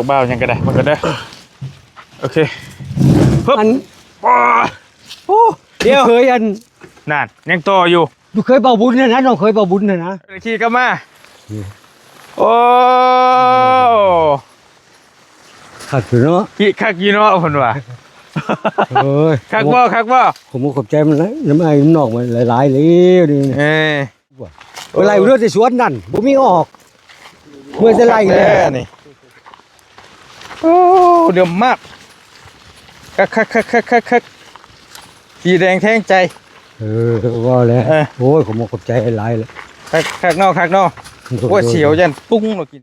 ບ່າວຫຍັງກໍໄດ້ ມັນກໍໄດ້ ໂອເຄ ຮຶບ ອັນ ໂອ້ ດຽວ ເຄີຍອັນ ນັ້ນ ຍັງຕໍ່ຢູ່ ລູກເຂີຍບ່າວບຸນຫັ້ນນະ ນ້ອງເຂີຍບ່າວບຸນຫັ້ນນະ ຂີ່ກັບມາ ນີ້ ໂອ້ ຄັກຢູ່ເນາະ ຂີ່ຄັກຢູ່ເນາະ ເພິ່ນວ່າ ໂອ້ຍ ຄັກບໍ່ ຄັກບໍ່ ຂອບອົກຂອບໃຈມັນຫຼາຍ ນ້ຳອ້າຍນ້ຳນ້ອງມັນຫຼາຍໆເລີຍນີ້ ເອີ ໄປໄລ່ເລືອດໃນສວນນັ້ນ ບໍ່ມີອອກ ເມື່ອຈະໄລ່ແລ້ວນີ້ ໂອ້ ເດືອມມາກ ຄັກໆໆໆໆ ສີແດງແທງໃຈ ເອີ ວ່າແລ້ວ ເອີ ໂອ້ຍ ຂອບອົກຂອບໃຈຫຼາຍໆ ຄັກ ຄັກເນາະ ຄັກເນາະ ໂດຍ ໂອ້ຍ ໂດຍ ສຽວ ຢ້ານປຸ້ງເນາະ ກິນ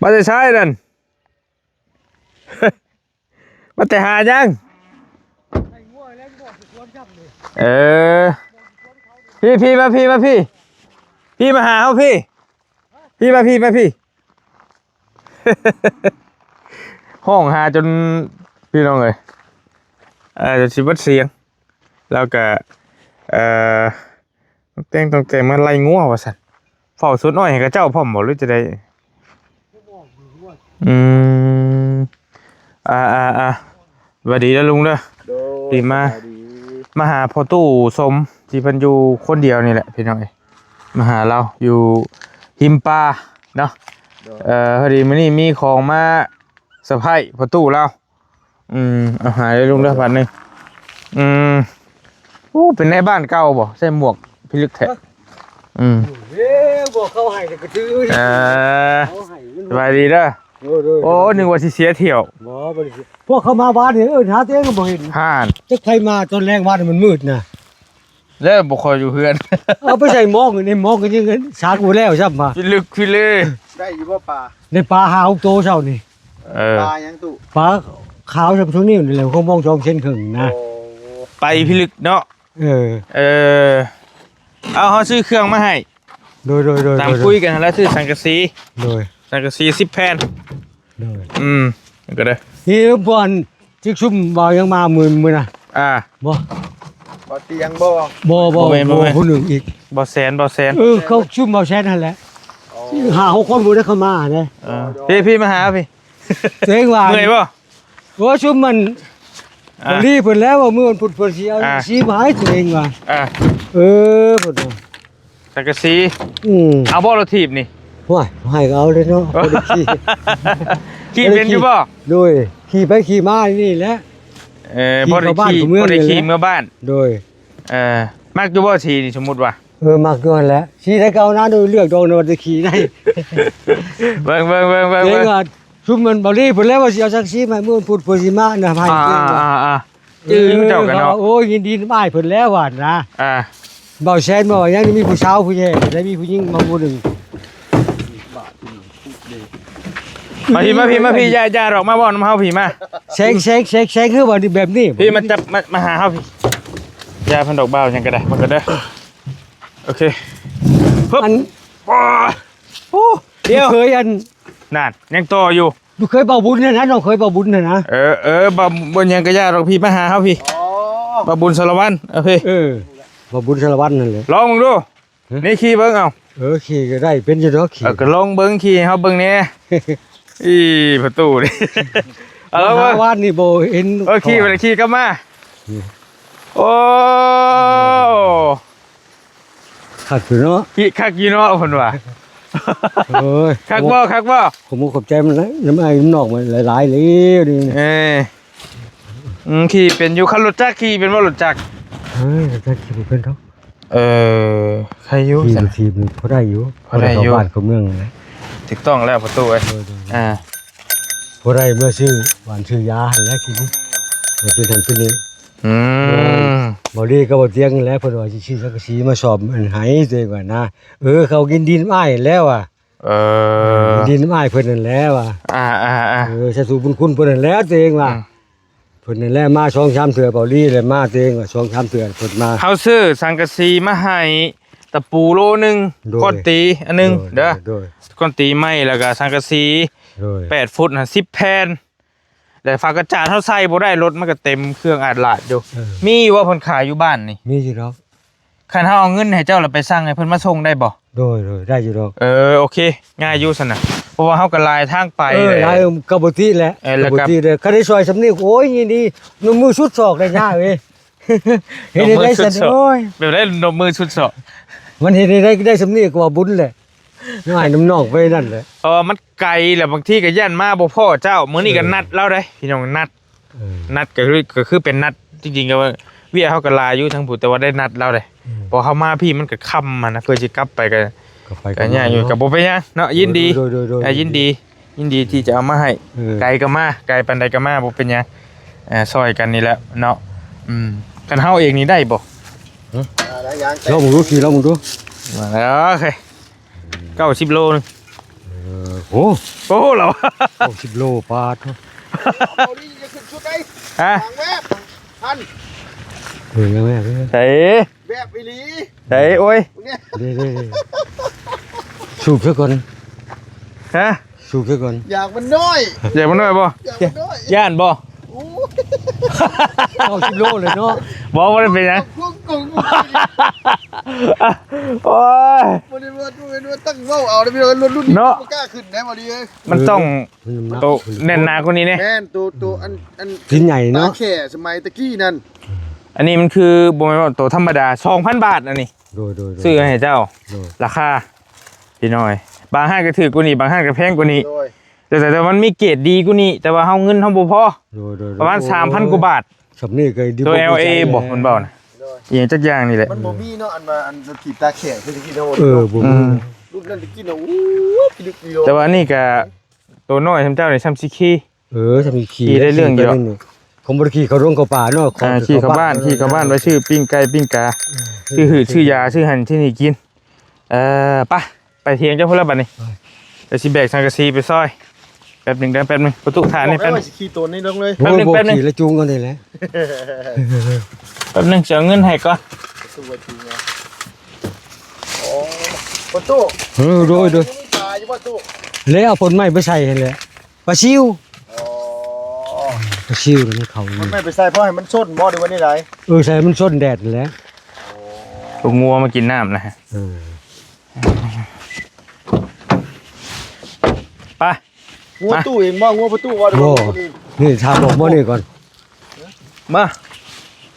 ມາແຕ່ໃສນັ້ນ? ມາແຕ່ຫາຫຍັງ? ເອີ ພີ່ ພີ່ ມາ ພີ່ ມາ ພີ່ ພີ່ ມາຫາເຮົາ ພີ່ ພີ່ ມາ ພີ່ ມາ ພີ່ ຮ້ອງຫາຈົນ ພີ່ນ້ອງເອີຍ ເອີ ຈົນຊິເບິດສຽງ ແລ້ວກະ ເອີ ຕ້ອງແຕ່ງ ຕ້ອງແຕ່ງມາໄລ່ງົວວ່າຊັ້ນ ເຝົ້າສວນອ້ອຍໃຫ້ເຂົາເຈົ້າພ້ອມບໍ່ ຫຼືຈະໄດ້? ອືມ ອ່າໆໆ ຫວັດດີເດີລຸງເດີ ໂດຍ ທີ່ມາ ສະບາຍດີ ມາຫາພໍ່ຕູ້ສົມ ທີ່ເພິ່ນຢູ່ຄົນດຽວນີ້ແຫຼະ ພີ່ນ້ອງເອີຍ ມາຫາລາວຢູ່ຮິມປ່າເນາະ ໂດຍ ເອີ ພໍດີມື້ນີ້ມີຂອງມາເຊີໄພຣ໌ພໍ່ຕູ້ລາວ ອືມ ເອົາຫາຍເດີລຸງເດີ ບາດນີ້ ອືມ ໂອ້ ເປັນນາຍບ້ານເກົ່າບໍ່? ໃສ່ໝວກພິລຶກແທ້ ອືມ ເອີ ບອກເຂົາໃຫ້ກະຖື ເອີ ເຂົາໃຫ້ ສະບາຍດີເດີ ໂດຍ ໂດຍ ໂອ້ ນຶກວ່າຊິເສຍຖ້ຽວ ບໍ່ ບໍ່ໄດ້ເສຍ ພວກເຂົາມາວານນີ້ ເອີ້ນຫາແຕ່ກໍບໍ່ເຫັນ ຫານ ຈັກໃຜມາຕອນແລງວານນີ້ມັນມືດນະ ແລ້ວບໍ່ຄ່ອຍຢູ່ເຮືອນ ເອົາໄປໃສ່ໝອກນີ້ ໝອກກໍຍັງຊັກບໍ່ແລ້ວຊ້ຳວ່າ ພິລຶກພິເລ ໄດ້ຢູ່ບໍ່ປາ? ໄດ້ປາຫ້າຫົກໂຕເຊົ້ານີ້ ເອີ ປາຫຍັງຕູ້? ປາຂາວຊ່ຳຊຸນີ້ນີ້ແຫຼະ ຂອງມອງສອງເຊັນເຄິ່ງນະ ໂອ້ ໄປພິລຶກເນາະ ເອີ ເອີ ເອົາ ເຮົາຊື້ເຄື່ອງມາໃຫ້ ໂດຍ ໂດຍ ໂດຍ ຕາມຄຸຍກັນ ແລ້ວຊື້ສັງກະສີ ໂດຍ ສັງກະສີສິບແຜ່ນ ໂດຍ ອືມ ກໍໄດ້ ນີ້ບ່ອນ ຈິກຊຸມບໍ່ຍັງມາມື້ ມື້ນະ ອ່າ ບໍ່ ບໍ່ຕຽງບໍ່ ບໍ່ ບໍ່ ບໍ່ແມ່ນ ບໍ່ ບໍ່ແມ່ນ ຜູ້ໜຶ່ງອີກ ບໍ່ແສນ ບໍ່ແສນ ເອີ ເຂົາຊຸມບໍ່ແສນຫັ້ນແຫຼະ ອໍ ຫ້າຫົກຄົນບໍ່ໄດ້ເຂົ້າມາເດ້ ເອີ ພີ່ ພີ່ມາຫາພີ່ ຕົວເອງວ່າ ເມື່ອຍບໍ່? ໂອ້ ຊຸມມັນ ອ່າ ພໍດີເພິ່ນແລ້ວວ່າມື້ວັນພຸດເພິ່ນຊິເອົາ ອ່າ ສີມາໃຫ້ຕົວເອງວ່າ ອ່າ ເອີ ເພິ່ນວ່າ ສັງກະສີ ອືມ ເອົາບໍ່ລົດຖີບນີ້? ໂອ້ຍ ໃຫ້ກໍເອົາເລີຍເນາະ ບໍ່ໄດ້ຂີ່ ຂີ່ເປັນຢູ່ບໍ່? ໂດຍ ຂີ່ໄປຂີ່ມານີ້ແຫຼະ ເອີ ບໍ່ໄດ້ຂີ່ ຂີ່ເຂົ້າບ້ານເຂົ້າເມືອງ ບໍ່ໄດ້ຂີ່ເມືອບ້ານ ໂດຍ ເອີ ມັກຢູ່ບໍ່ສີນີ້ ສົມມຸດວ່າ? ເອີ ມັກຢູ່ຫັ້ນແຫຼະ ສີໃດກໍເອົານະ ໂດຍເລືອກດອກນະວ່າຈະຂີ່ໃດ ເບິ່ງໆໆໆ ເບິ່ງວ່າ ຊຸມມັນບໍ່ດີເພິ່ນແລ້ວວ່າຊິເອົາສັງກະສີມາ ມື້ວັນພຸດເພິ່ນຊິມານະ ໃຫ້ ອ່າ ອ່າ ອ່າ ຈື່ເຈົ້າກັນເນາະ ເອີ ໂອ້ຍ ຍິນດີນຳອ້າຍເພິ່ນແລ້ວວ່ານະ ອ່າ ເບົາແຊນເວົ້າຫຍັງ ມີຜູ້ສາວຜູ້ແຍ່ ໄດ້ມີຜູ້ຍິງມາຜູ້ໜຶ່ງ ມາພີ້ ມາພີ້ ມາພີ້ ຢ່າ ຢ່າດອກ ມາເວົ້ານຳເຮົາພີ້ ມາ ແຊງ ແຊງ ແຊງ ແຊງ ຄືວ່າແບບນີ້ ພີ້ ມາຈັບ ມາ ມາຫາເຮົາພີ້ ຢ່າເພິ່ນດອກ ບ່າວຫຍັງກໍໄດ້ ມັນກໍໄດ້ ໂອເຄ ຮຶບ ອັນ ໂອ້ ດຽວ ລູກເຂີຍອັນ ນັ້ນ ຍັງຕໍ່ຢູ່ ລູກເຂີຍບ່າວບຸນຫັ້ນນະ ນ້ອງເຂີຍບ່າວບຸນຫັ້ນນະ ເອີ ເອີ ບ່າວ ບໍ່ຫຍັງກໍຢ່າດອກ ພີ້ ມາຫາເຮົາພີ້ ອໍ ບ່າວບຸນສາລະວັນ ເອີ ພີ້ ເອີ ບ່າວບຸນສາລະວັນນັ້ນແຫຼະ ລອງເບິ່ງດູ ຮະ ນີ້ຂີ່ເບິ່ງເອົາ ເອີ ຂີ່ກໍໄດ້ ເປັນຢູ່ດອກ ຂີ່ ເອີ ກໍລອງເບິ່ງ ຂີ່ໃຫ້ເຮົາເບິ່ງແດ່ ອີ່ ປະຕູນີ້ ເອົາລະ ວານນີ້ບໍ່ເຫັນ ເອີ ຂີ່ໄປ ຂີ່ກັບມາ ນີ້ ໂອ້ ຄັກຢູ່ເນາະ ອີ ຄັກຢູ່ເນາະ ເພິ່ນວ່າ ໂອ້ຍ ຄັກບໍ່ ຄັກບໍ່ ຂອບອົກຂອບໃຈມັນຫຼາຍ ນ້ຳອ້າຍນ້ຳນ້ອງມັນຫຼາຍໆເລີຍນີ້ ເອີ ອືມ ຂີ່ເປັນຢູ່ ຄັນລົດຈັກຂີ່ເປັນບໍ່ ລົດຈັກ ເອີ ລົດຈັກຂີ່ບໍ່ເປັນດອກ ເອີ ໃຄຢູ່ ຂີ່ ຊັ້ນ ຂີ່ພໍໄດ້ຢູ່ ພໍໄດ້ຢູ່ ພໍໄດ້ເຂົ້າບ້ານເຂົ້າເມືອງແຫຼະ ຖືກຕ້ອງແລ້ວປະຕູເອີຍ ໂດຍໆ ອ່າ ພໍໄດ້ເມືອຊື້ຫວານຊື້ຢາຫັ້ນແຫຼະ ຂີ່ນີ້ ເປັນຫັ້ນເປັນນີ້ ອືມ ບໍ່ດີກໍບໍ່ຕຽງແຫຼະ ເພິ່ນວ່າຊິຊື້ສັງກະສີມາສ້ອມອັນໃຫ້ຕົວເອງວ່ານະ ເອີ ເຂົາຍິນດີນຳອ້າຍແລ້ວວ່າ ເອີ ຍິນດີນຳອ້າຍເພິ່ນນັ້ນແຫຼະວ່າ ອ່າໆໆ ເອີ ສາທຸບຸນຄຸນເພິ່ນນັ້ນແຫຼະຕົວເອງວ່າ ອືມ ເພິ່ນນັ້ນແຫຼະມາສອງສາມເທື່ອ ເບົາລີແຫຼະມາຕົວເອງວ່າສອງສາມເທື່ອເພິ່ນມາ ເຮົາຊື້ສັງກະສີມາໃຫ້ ຕະປູໂລໜຶ່ງ ໂດຍ ຄ້ອນຕີອັນໜຶ່ງ ໂດຍ ເດີ ໂດຍ ໂດຍ ຄ້ອນຕີໄມ້ ແລ້ວກະສັງກະສີ ໂດຍ ແປດຟຸດຫັ້ນ ສິບແຜ່ນ ແຕ່ຝາກະຈາດເຮົາໃສ່ບໍ່ໄດ້ ລົດມັນກໍເຕັມເຄື່ອງອາດລາດຢູ່. ເອີ ມີຢູ່ບໍ່ເພິ່ນຂາຍຢູ່ບ້ານນີ້? ມີຢູ່ດອກ. ຄັນເຮົາເອົາເງິນໃຫ້ເຈົ້າ ແລ້ວໄປສັ່ງໃຫ້ເພິ່ນມາສົ່ງໄດ້ບໍ່? ໂດຍໆ ໄດ້ຢູ່ດອກ. ເອີ ໂອເຄ ງ່າຍຢູ່ຊັ້ນນະ ເພາະວ່າເຮົາກໍຫຼາຍທາງໄປ. ເອີ ຫຼາຍ ກໍບໍ່ຕິແຫຼະ. ເອີ ກໍບໍ່ຕິເດ້. ຄັນໄດ້ຊ່ອຍສ່ຳນີ້ ໂອ້ຍ ຍິນດີ ນົມມືສຸດສອກໄດ້ຍາເອີຍ. ເຮັດໃຫ້ໄດ້ຊັ້ນ. ໂອ້ຍ ແບບໃດນົມມືສຸດສອກ? ມັນເຮັດໃຫ້ໄດ້ ໄດ້ສ່ຳນີ້ກໍວ່າບຸນແຫຼະ. ນ້ອຍນຳນ້ອງໄປນັ້ນແຫຼະ ເພາະວ່າມັນໄກ ແລ້ວບາງທີກໍຢ້ານມາບໍ່ພໍ້ເຈົ້າ. ມື້ນີ້ກໍ ເອີ ນັດລາວເດ້ພີ່ນ້ອງ ນັດ ເອີ ນັດກໍຄື ກໍຄືເປັນນັດ ຈິງໆ ກໍວ່າວຽກເຮົາກໍຫຼາຍຢູ່ທາງພຸ້ນ ແຕ່ວ່າໄດ້ນັດລາວເດ້. ອືມ ເພາະເຮົາມາພີ້ມັນກໍຄ່ຳຫັ້ນນະ ເພື່ອຊິກັບໄປກໍ ກໍໄປ ກໍຍາກຢູ່. ເນາະ ກໍບໍ່ເປັນຫຍັງເນາະ ຍິນດີ. ໂດຍໆ ອ່າ ຍິນດີ ຍິນດີທີ່ຈະເອົາມາໃຫ້. ເອີ ໄກກໍມາ ໄກປານໃດກໍມາ ບໍ່ເປັນຫຍັງ. ເອີ ຊ່ອຍກັນນີ້ແຫຼະເນາະ. ອືມ ຄັນເຮົາເອງນີ້ໄດ້ບໍ່? ຮະ? ອ່າ ໄດ້ຫຍັງ? ລອງເບິ່ງດູ ຂີ່ລອງເບິ່ງດູ. ມາແລ້ວ ໂອເຄ ເກົ້າສິບໂລໜຶ່ງ. ເອີ ໂອ້ ໂອ້ ລາວ ເກົ້າສິບໂລ ປາດໂທ້. ເອົາດີ ຢ່າຂຶ້ນສຸດໄດ໋. ຮະ? ຫາງແວບ ຫັ້ນ. ເອີ ແວບ ແວບ ໃສ? ແວບອີ່ຫຼີ ໃສ? ໂອ້ຍ ເດ້ໆ ສູບຊະກ່ອນ. ຮະ? ສູບຊະກ່ອນ. ຢາກມັນນ້ອຍ ຢາກມັນນ້ອຍບໍ່? ຢາກມັນນ້ອຍ. ຢ້ານບໍ່? ໂອ້ຍ ເກົ້າສິບໂລເລີຍເນາະ. ບໍ່ ບໍ່ໄດ້ເປັນຫຍັງ. ໂອ້ຍ ບໍ່ໄດ້ວ່າ ບໍ່ແມ່ນວ່າຕັ້ງເວົ້າເອົາເດ້ພີ່ນ້ອງ ລົດລຸ້ນນີ້ ເນາະ ບໍ່ກ້າຂຶ້ນໄດ໋ ບໍ່ດີເອີຍ. ມັນຕ້ອງ ເອີ ໂຕແໜ້ນໜາກວ່ານີ້ແນ່. ແມ່ນ ໂຕ ໂຕອັນ ອັນ ຕີນໃຫຍ່ເນາະ ຕາແຂ້ສະໄໝຕະກີ້ນັ້ນ. ອັນນີ້ມັນຄືບໍ່ແມ່ນວ່າໂຕທຳມະດາ ສອງພັນບາດອັນນີ້. ໂດຍໆໆ ຊື້ໃຫ້ເຈົ້າ. ໂດຍ ລາຄາພີ່ນ້ອງ ບາງຮ້ານກໍຖືກກວ່ານີ້ ບາງຮ້ານກໍແພງກວ່ານີ້. ໂດຍ ແຕ່ ແຕ່ ແຕ່ມັນມີເກຣດດີກວ່ານີ້ ແຕ່ວ່າເຮົາເງິນເຮົາບໍ່ພໍ. ໂດຍໆໆ ປະມານ ໂອ້ຍ ສາມພັນກວ່າບາດ. ສ່ຳນີ້ກໍດີ ໂຕ ແອລເອ ບໍ່ ເພິ່ນເວົ້ານະ. ໂດຍ ອີ່ຫຍັງຈັກຢ່າງນີ້ແຫຼະ. ມັນບໍ່ມີເນາະ ອັນວ່າອັນລົດຖີບຕາແຂ້ຄືຕະກີ້ເນາະ. ເອີ ບໍ່ມີ. ອືມ ລຸ້ນນັ້ນຕະກີ້ເນາະ ໂອ້ຍ ພິລຶກດີເນາະ. ແຕ່ວ່າອັນນີ້ກໍ ໂຕນ້ອຍສ່ຳເຈົ້ານີ້ ສ່ຳຊິຂີ່. ເອີ ສ່ຳຊິຂີ່ ຂີ່ໄດ້ເລື່ອງຢູ່ດອກ. ຂອງບໍ່ໄດ້ຂີ່ເຂົ້າດົງເຂົ້າປ່າເນາະ. ອ່າ ຂີ່ເຂົ້າບ້ານ ຂີ່ເຂົ້າບ້ານ ໄປຊື້ປີ້ງໄກ່ປີ້ງກາ ອືມ ຊື້ຫືດຊື້ຢາ ຊື້ຫັ້ນຊື້ນີ້ກິນ. ເອີ ໄປ ໄປຖຽງເຈົ້າພຸ້ນລະບາດນີ້. ໄປ ດຽວຊິແບກສັງກະສີໄປຊອຍ. ແປັບໜຶ່ງເດີ ແປັບໜຶ່ງ ປະຕູ ຖ້າແນ່ແປັບໜຶ່ງ. ບອກແລ້ວວ່າຊິຂີ່ໂຕນີ້ລົງເລີຍ. ແປັບໜຶ່ງ ໂອ້ຍ ແປັບໜຶ່ງ ບໍ່ຂີ່ແລ້ວ ຈູງເອົານີ້ແຫຼະ. ແປັບໜຶ່ງ ຊິເອົາເງິນໃຫ້ກ່ອນ. ປະຕູ ປະຕູ ໂອ້ ປະຕູ. ເອີ ໂດຍໆ ມີປາຢູ່ບໍ່ຕູ້? ແລ້ວເອົາຜົນໄມ້ໄປໃສ່ຫັ້ນແຫຼະ ປາຊິວ. ອໍ ປາຊິວນີ້ເຂົາ ມັນໄປໃສ່ເພາະໃຫ້ມັນຊົນບໍ່ ຫຼືວ່າແນວໃດ? ເອີ ໃສ່ໃຫ້ມັນຊົນແດດຫັ້ນແຫຼະ. ໂອ້ ລູກງົວມາກິນນ້ຳນະ. ເອີ ໄປ ງົວຕູ້ເອງບໍ່? ງົວປະຕູບໍ່? ບໍ່ ນີ້ຖາມອອກມານີ້ກ່ອນ. ມາ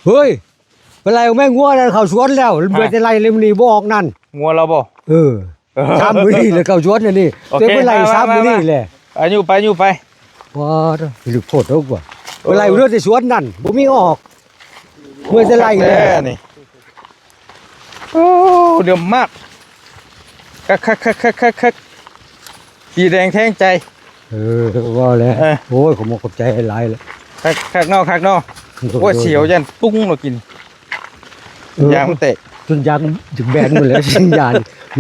ເຮີ້ຍ ໄປໄລ່ເອົາແມ່ງົວນັ້ນເຂົ້າສວນແລ້ວ. ເມື່ອແຕ່ໄລ່ເລັມນີ້ບໍ່ອອກນັ້ນ ງົວລາວບໍ່? ເອີ ສາມມື້ນີ້ແຫຼະເຂົ້າສວນອັນນີ້. ໂອເຄ ໄປໄລ່ສາມມື້ນີ້ແຫຼະ. ອາຍຸໄປ ອາຍຸໄປ. ວ້າ ລຶກໂພດເດີກວ່າ. ເອີ ໄປໄລ່ເຫຼືອແຕ່ສວນນັ້ນ ບໍ່ມີອອກ. ເມື່ອແຕ່ໄລ່ແລ້ວນີ້. ໂອ້ ເດືອມມາກ ຄັກໆໆໆໆ. ສີແດງແທງໃຈ. ເອີ ວ່າແລ້ວ. ເອີ ໂອ້ຍ ຂອບອົກຂອບໃຈຫຼາຍໆ ເລີຍ. ຄັກໆເນາະ ຄັກເນາະ. ໂດຍ ໂອ້ຍ ໂດຍ ສຽວ ຢ້ານປຸ້ງເນາະກິນ. ເອີ ຢາງແຕກ ຈົນຢາງຈະແບນໝົດແລ້ວ. ສັນຍານ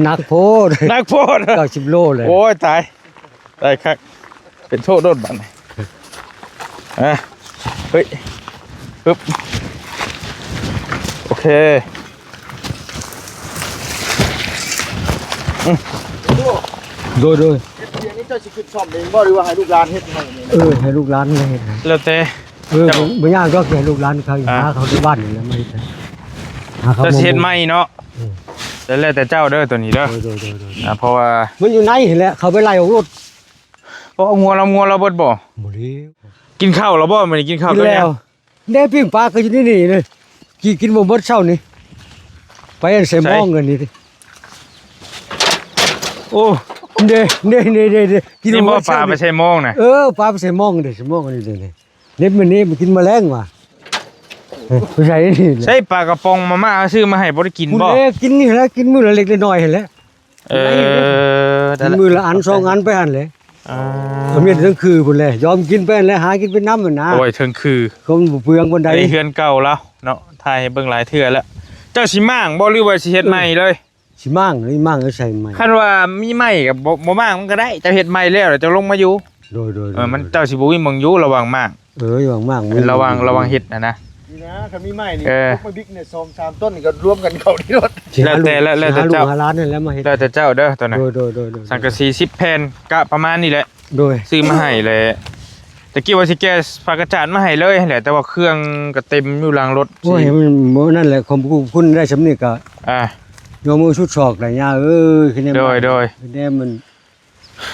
ໜັກໂພດ ໜັກໂພດ ເກົ້າສິບໂລເລີຍ. ໂອ້ຍ ຕາຍ ໄດ້ຄັກ ເປັນໂທດໂດດບາດນີ້. ອ່ະ ເຮີ້ຍ ປຶບ ໂອເຄ. ອືມ ໂດຍ ໂດຍ ເຮັດພຽງນີ້ເຈົ້າຊິຂຶ້ນສ້ອມເອງບໍ່ ຫຼືວ່າໃຫ້ລູກຫຼານເຮັດໃຫ້? ເອີ ໃຫ້ລູກຫຼານມາເຮັດໃຫ້ ແລ້ວແຕ່. ເອີ ເຈົ້າ ບໍ່ ບໍ່ຍາກດອກ ໃຫ້ລູກຫຼານເຂົາ ອ່າ ຫາເຂົາຢູ່ບ້ານນີ້ແຫຼະ ມາເຮັດໃຫ້. ເຈົ້າຊິເຮັດໃໝ່ເນາະ. ອືມ ແລ້ວແຕ່ເຈົ້າເດີ ໂຕນີ້ເດີ. ໂດຍໆໆໆ. ອ່າ ເພາະວ່າມັນຢູ່ໃນຫັ້ນແຫຼະ ເຂົາໄປໄລ່ອອກໂລດ. ບໍ່ ງົວລາວ ງົວລາວເບິດບໍ່? ບໍ່ແລ້ວ ກິນເຂົ້າແລ້ວບໍ່? ມື້ນີ້ກິນເຂົ້າແລ້ວ. ເດ້ ປີ້ງປາກໍຢູ່ໃນນີ້ເດ້ ກິນ ກິນບໍ່ເບິດເຊົ້ານີ້. ໄປອັນໃສ່ມອງອັນນີ້. ໂອ້ ເດ້ ເດ້ ເດ້ ເດ້ ກິນບໍ່ເບິດເຊົ້ານີ້. ປາໄປໃສ່ມອງນະ. ເອີ ປາໄປໃສ່ມອງເດ້ ໃສ່ມອງອັນນີ້ເດ້. ເນັບມື້ນີ້ມາກິນມາແລງວ່າ ເອີ ໃສ່ນີ້ແຫຼະ. ໃສ່ປາກະປ໋ອງມາມ່າເຮົາຊື້ມາໃຫ້ບໍ່ໄດ້ກິນບໍ່? ກິນນີ້ແຫຼະ ກິນມື້ລະເລັກລະນ້ອຍຫັ້ນແຫຼະ. ເອີ ກິນມື້ລະອັນສອງອັນໄປຫັ້ນແຫຼະ. ອ່າ ເອົາເມັດທັງຄືພຸ້ນແຫຼະ ຍອມກິນໄປຫັ້ນແຫຼະ ຫາກິນໄປນຳຫັ້ນນະ. ໂອ້ຍ ເທິງຄື ຄົນບໍ່ເປືອງປານໃດ. ອັນນີ້ເຮືອນເກົ່າລາວເນາະ ຖ່າຍໃຫ້ເບິ່ງຫຼາຍເທື່ອແລ້ວ. ເຈົ້າຊິມ້າງບໍ່ ຫຼືວ່າຊິເຮັດໃໝ່ເລີຍ? ເອີ ຊິມ້າງ ນີ້ມ້າງເອົາໃສ່ໃໝ່. ຄັນວ່າມີໄມ້ກໍບໍ່ ບໍ່ມ້າງມັນກໍໄດ້ ເຈົ້າເຮັດໃໝ່ແລ້ວ ແລ້ວເຈົ້າລົງມາຢູ່. ໂດຍໆໆ. ເອີ ມັນ ເຈົ້າຊິບໍ່ມີໝ່ອງຢູ່ລະຫວ່າງມ້າງ. ເອີ ລະຫວ່າງມ້າງ ລະຫວ່າງ ລະຫວ່າງເຮັດຫັ້ນນະ. ນີ້ນະ ຄັນມີໄມ້ນີ້ ເອີ ປົກໄມ້ບິກນີ້ສອງສາມຕົ້ນນີ້ກໍລວມກັນເຂົ້ານີ້ໂລດ. ແລ້ວແຕ່ ແລ້ວແຕ່ເຈົ້າ ຫາລູກຫາຫຼານນັ້ນແຫຼະມາເຮັດ. ແລ້ວແຕ່ເຈົ້າເດີຕອນນັ້ນ. ໂດຍໆໆໆ. ສັງກະສີສິບແຜ່ນ ກະປະມານນີ້ແຫຼະ. ໂດຍ ຊື້ມາໃຫ້ແຫຼະ. ຕະກີ້ວ່າຊິແກ່ຜັກກະຈາດມາໃຫ້ເລີຍຫັ້ນແຫຼະ ແຕ່ວ່າເຄື່ອງກໍເຕັມຢູ່ຫຼັງລົດ. ໂອ້ຍ ຊິ ມັນບໍ່ນັ້ນແຫຼະ ຂອງຜູ້ຄຸນໄດ້ສ່ຳນີ້ກໍ ອ່າ ຍົກມືສຸດສອກແຫຼະ ຍ່າເອີຍ ຄືແນວ ໂດຍ ໂດຍ ຄືແນວມັນ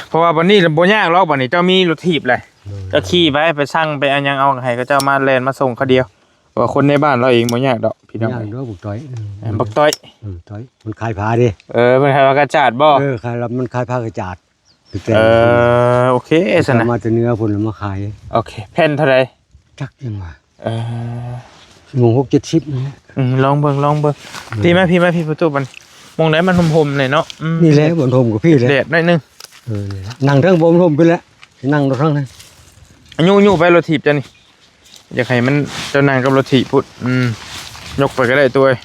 ເພາະວ່າບັດນີ້ບໍ່ຍາກຫຼອກ ບັດນີ້ເຈົ້າມີລົດຖີບແຫຼະ ໂດຍ ເຈົ້າຂີ່ໄປ ໄປສັ່ງໄປອັນຫຍັງເອົາ ໃຫ້ເຂົາເຈົ້າມາແລ່ນມາສົ່ງຄາວດຽວ ເພາະວ່າຄົນໃນບ້ານລາວເອງບໍ່ຍາກດອກພີ່ນ້ອງ. ຍາກດອກບັກຕ້ອຍ ເອີ ບັກຕ້ອຍ ເອີ ຕ້ອຍ ມັນຂາຍຜ້າເດ້. ເອີ ເພິ່ນຂາຍຜ້າກະຈາດບໍ່? ເອີ ຂາຍ ລະມັນຂາຍຜ້າກະຈາດ ເອີ ໂອເຄຊັ້ນນະ ມາແຕ່ເໜືອພຸ້ນລະມາຂາຍ. ໂອເຄ ແຜ່ນເທົ່າໃດ? ຈັກຍັງວ່າ ເອີ ໂມງຫົກເຈັດສິບນີ້ແຫຼະ. ອືມ ລອງເບິ່ງ ລອງເບິ່ງ. ອືມ ພີ້ມາ ພີ້ມາ ພີ້ປະຕູມັນ ໝ່ອງໃດມັນຮົ່ມໆແຫຼະເນາະ. ອືມ ນີ້ແຫຼະ ບ່ອນຮົ່ມກໍພີ້ແຫຼະ ແດດໜ້ອຍໜຶ່ງ. ເອີ ນີ້ແຫຼະ ນັ່ງເທິງ ບ່ອນຮົ່ມພີ້ແຫຼະ ນັ່ງລົງທາງນັ້ນ. ຍູໆໄປລົດຖີບເຈົ້ານີ້ ຢາກໃຫ້ມັນ ເຈົ້ານັ່ງກັບລົດຖີບພຸ້ນ. ອືມ ຍົກໄປກໍໄດ້ຕົວເອີຍ.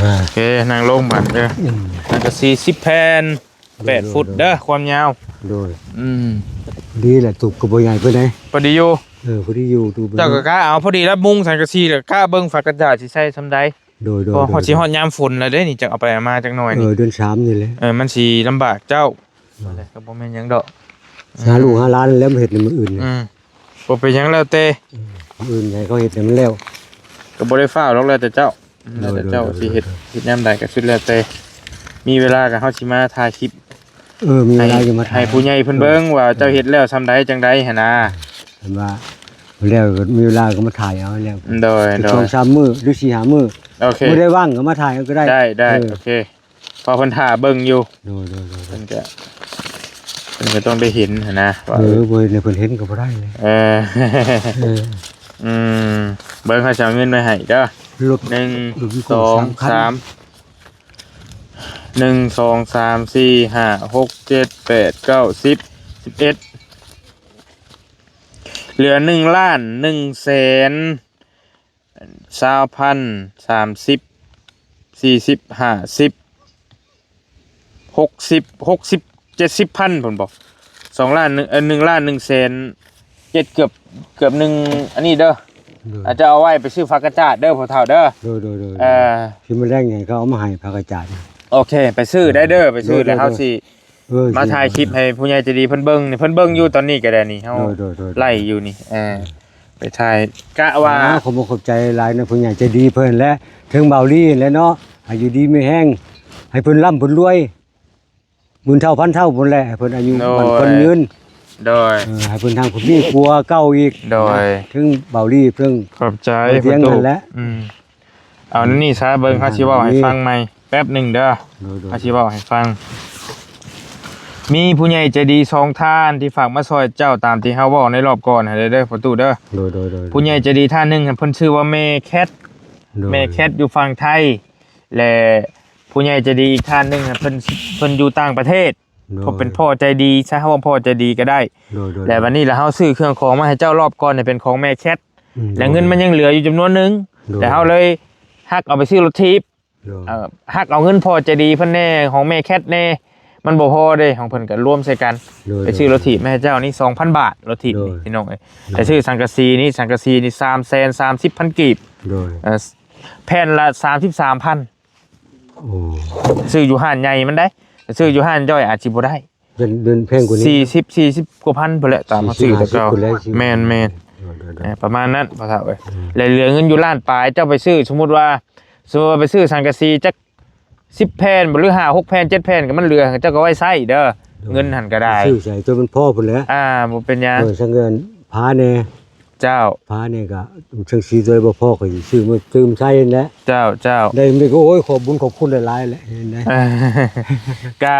ອ່າ ໂອເຄ ນັ່ງລົງບາດເດີ. ອືມ ນັ້ນກໍສີ່ສິບແຜ່ນ ແປດຟຸດເດີ ຄວາມຍາວ. ໂດຍ ອືມ ດີແຫຼະ ຕູບກໍບໍ່ໃຫຍ່ປານໃດ ພໍດີຢູ່. ເອີ ພໍດີຢູ່ ຕູບ ເຈົ້າກໍກະເອົາພໍດີລະມຸງສັງກະສີ ແລ້ວກະເບິ່ງຝາກະຈາດຊິໃສ່ສ່ຳໃດ. ໂດຍ ໂດຍ ເພາະ ໂດຍ ຮອດຊິຮອດຍາມຝົນແລ້ວເດ້ນີ້ ຈະເອົາໄປເອົາມາຈັກໜ້ອຍນີ້. ເອີ ເດືອນສາມນີ້ແຫຼະ. ເອີ ມັນຊິລຳບາກເຈົ້າ. ໂດຍ ກໍບໍ່ແມ່ນຫຍັງດອກ ຫາລູກຫາຫຼານແລ້ວມາເຮັດໃນມື້ອື່ນ. ອືມ ບໍ່ເປັນຫຍັງ ແລ້ວແຕ່ ອືມ ມື້ອື່ນໃຫ້ເຂົາເຮັດໃຫ້ມັນແລ້ວ ກໍບໍ່ໄດ້ຟ້າວດອກ ແລ້ວແຕ່ເຈົ້າ. ອືມ ແລ້ວແຕ່ເຈົ້າ ໂດຍ ໂດຍ ຊິເຮັດ ໂດຍ ເຮັດຍາມໃດກໍສຸດແລ້ວແຕ່. ມີເວລາກໍເຮົາຊິມາຖ່າຍຄລິບ ເອີ ມີເວລາ ໃຫ້ ກໍມາຖ່າຍ ໃຫ້ຜູ້ໃຫຍ່ເພິ່ນເບິ່ງວ່າເຈົ້າເຮັດແລ້ວສ່ຳໃດຈັ່ງໃດຫັ້ນນາ. ເຫັນວ່າແລ້ວກໍມີເວລາກໍມາຖ່າຍເອົາແລ້ວ. ໂດຍ ໂດຍ ສອງສາມມື້ ຫຼື ສີ່ຫ້າມື້. ໂອເຄ ມື້ໃດວ່າງກໍມາຖ່າຍເອົາກໍໄດ້. ໄດ້ ໄດ້ ເອີ ໂອເຄ ເພາະເພິ່ນຖ້າເບິ່ງຢູ່. ໂດຍ ໂດຍ ໂດຍ ເພິ່ນກໍ ເພິ່ນກໍຕ້ອງໄດ້ເຫັນຫັ້ນນະວ່າ ເອີ ເອີ ບໍ່ໃຫ້ເພິ່ນເຫັນກໍບໍ່ໄດ້ເລີຍ. ເອີ ເອີ ອືມ ເບິ່ງ ເຮົາຊິເອົາເງິນໄວ້ໃຫ້ເດີ. ລົດ ໜຶ່ງ ລົດມີ ສອງ ສາມ ສາມ ໜຶ່ງ ສອງ ສາມ ສີ່ ຫ້າ ຫົກ ເຈັດ ແປດ ເກົ້າ ສິບ ສິບເອັດ ເຫຼືອ ໜຶ່ງລ້ານ ໜຶ່ງແສນ ຊາວພັນ ສາມສິບ ສີ່ສິບ ຫ້າສິບ ຫົກສິບ ຫົກສິບ ເຈັດສິບພັນພຸ້ນບໍ? ສອງລ້ານ ເອີ ໜຶ່ງລ້ານ ໜຶ່ງແສນເຈັດ ເກືອບ ເກືອບໜຶ່ງ ອັນນີ້ເດີ. ໂດຍ ອາດຈະເອົາໄວ້ໄປຊື້ຜັກກະຈາດເດີພໍ່ເຖົ້າເດີ. ໂດຍ ໂດຍ ໂດຍ ເອີ ຊິມາແລງໃຫ້ເຂົາເອົາມາໃຫ້ຜັກກະຈາດ. ໂອເຄ ໄປຊື້ໄດ້ເດີ ໄປຊື້ ໂດຍ ແລ້ວເຮົາຊິ ເອີ ມາຖ່າຍຄລິບໃຫ້ຜູ້ໃຫຍ່ໃຈດີເພິ່ນເບິ່ງນີ້ ເພິ່ນເບິ່ງຢູ່ຕອນນີ້ກໍໄດ້ນີ້ ເຮົາ ໂດຍ ໂດຍ ໂດຍ ໄລ່ຢູ່ນີ້ ເອີ ໄປຖ່າຍ ກະວ່າ ຂໍຂອບອົກຂອບໃຈຫຼາຍນະ ຜູ້ໃຫຍ່ໃຈດີເພິ່ນແຫຼະ ເຖິງເບົາລີແຫຼະເນາະ ໃຫ້ຢູ່ດີມີແຮງ ໃຫ້ເພິ່ນລ່ຳເພິ່ນລວຍ ໝື່ນເທົ່າພັນເທົ່າພຸ້ນແຫຼະ ໃຫ້ເພິ່ນອາຍຸໝັ້ນຂວັນຍືນ. ໂດຍ ເອີ ໃຫ້ເພິ່ນທັງມີກວ່າເກົ່າອີກ. ໂດຍ ເຖິງເບົາລີເພິ່ນ ຂອບໃຈ ເພິ່ນນັ້ນແຫຼະ. ອືມ ເອົານີ້ຊະ ເບິ່ງ ເຮົາຊິເວົ້າໃຫ້ຟັງໃໝ່ແປັບໜຶ່ງເດີ. ໂດຍ ໂດຍ ເຮົາຊິເວົ້າໃຫ້ຟັງ ມີຜູ້ໃຫຍ່ໃຈດີສອງທ່ານທີ່ຝາກມາຊ່ອຍເຈົ້າ ຕາມທີ່ເຮົາເວົ້າໃນລອບກ່ອນຫັ້ນເດີ ພໍ່ຕູ້ເດີ. ໂດຍ ໂດຍ ໂດຍ ຜູ້ໃຫຍ່ໃຈດີທ່ານໜຶ່ງ ເພິ່ນຊື່ວ່າແມ່ແຄດ. ໂດຍ ແມ່ແຄດຢູ່ຝັ່ງໄທ ແລະ ຜູ້ໃຫຍ່ໃຈດີອີກທ່ານໜຶ່ງ ເພິ່ນ ເພິ່ນຢູ່ຕ່າງປະເທດ. ໂດຍ ເພິ່ນເປັນພໍ່ໃຈດີ ໃຊ້ຄຳວ່າພໍ່ໃຈດີກໍໄດ້. ໂດຍ ໂດຍ ແລະ ບັດນີ້ລະເຮົາຊື້ເຄື່ອງຂອງມາໃຫ້ເຈົ້າລອບກ່ອນ ເປັນຂອງແມ່ແຄດ. ອືມ ແລະ ເງິນມັນຍັງເຫຼືອຢູ່ຈຳນວນໜຶ່ງ. ໂດຍ ແລະ ເຮົາເລີຍຮັກເອົາໄປຊື້ລົດຖີບ. ໂດຍ ເອີ ຮັກເອົາເງິນພໍ່ໃຈດີເພິ່ນແດ່ ຂອງແມ່ແຄດແດ່ ມັນບໍ່ພໍເດ້ ຂອງເພິ່ນກໍລວມໃສ່ກັນ. ໂດຍ ໄປຊື້ລົດຖີບມາໃຫ້ເຈົ້ານີ້ ສອງພັນບາດ ລົດຖີບ ໂດຍ ນີ້ ພີ່ນ້ອງເອີຍ. ໂດຍ ໄປຊື້ສັງກະສີນີ້ ສັງກະສີນີ້ ສາມແສນສາມສິບພັນກີບ. ໂດຍ ເອີ ແຜ່ນລະສາມສິບສາມພັນ. ໂອ້ ຊື້ຢູ່ຮ້ານໃຫຍ່ມັນໄດ໋ ຊື້ຢູ່ຮ້ານຍ່ອຍອາດຊິບໍ່ໄດ້. ເປັນ ເປັນແພງກວ່ານີ້ ສີ່ສິບ ສີ່ສິບກວ່າພັນພຸ້ນແຫຼະ ຕາມເຮົາຊື້ແຕ່ເກົ່າ. ແມ່ນໆ ໂດຍໆໆ ເອີ ປະມານນັ້ນພໍ່ເຖົ້າເອີຍ. ອືມ ແລະ ເຫຼືອເງິນຢູ່ລ້ານປາຍ ເຈົ້າໄປຊື້ ສົມມຸດວ່າ ສົມມຸດວ່າໄປຊື້ສັງກະສີຈັກສິບແຜ່ນບໍ ຫຼື ຫ້າຫົກແຜ່ນ ເຈັດແຜ່ນ ກໍມັນເຫຼືອ ເຈົ້າກໍໄວ້ໃຊ້ເດີ. ໂດຍ ເງິນຫັ້ນກໍໄດ້ ຊື້ໃສ່ຕົວມັນພໍພຸ້ນແຫຼະ. ອ່າ ບໍ່ເປັນຫຍັງ. ເອີ ສັງເກີນຜ້າແດ່ ເຈົ້າ ຜ້ານີ້ກໍ ສັງກະສີຕົວບໍ່ພໍ ຂ້ອຍຊິຊື້ມາຕື່ມໃສ່ຫັ້ນແຫຼະ. ເຈົ້າ ເຈົ້າ ໄດ້ ນີ້ກໍ ໂອ້ຍ ຂອບບຸນຂອບຄຸນຫຼາຍໆແຫຼະ ເຫັນໄດ. ກະ